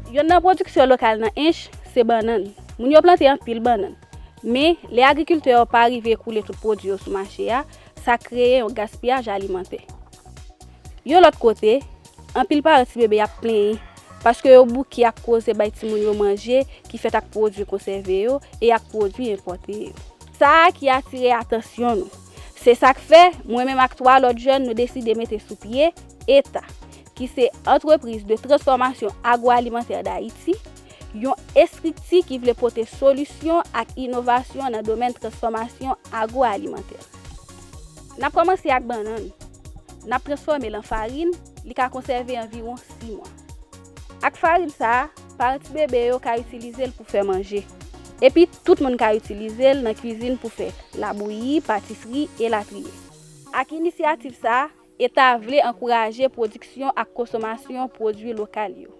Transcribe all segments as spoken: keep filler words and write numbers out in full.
Yonn nan pwodiksyon lokal nan Ench se bannann. Moun yo plante anpil bannann. Men, lè agrikiltè yo pa rive ekoule tout pwodui yo sou mache a, sa kreye yon gaspiyaj alimantè. Yon lòt kote, anpil paran ti bebe ap plenyen paske yo bouke ak koze bay timoun yo manje ki fèt ak pwodui konsève yo e ak pwodui enpòte yo. Sa a ki atire atansyon nou. Se sa k fè, mwen menm ak twa lòt jèn, nou deside mete sou pye ETA, ki se Entreprise de Transformation Agroalimentaire d'Haïti, yon estrikti ki vle pote solisyon ak inovasyon nan domèn transfòmasyon agwoalimantè. N ap kòmanse ak bannann. N ap transfòme l an farin, li ka konsève anviwon sis mwa. Ak farin sa a, paran ti bebe yo ka itilize l pou fè manje. Epi, tout moun ka itilize l nan kwizin pou fè labouyi, patisri, elatriye. Ak inisyativ sa a, ETA vle ankouraje pwodiksyon ak konsomasyon pwodui lokal yo.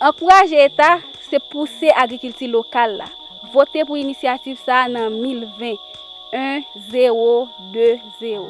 Ankouraje ETA, se pouse agrikilti lokal la. Vote pou inisyativ sa a nan mil ven, en zewo de zewo.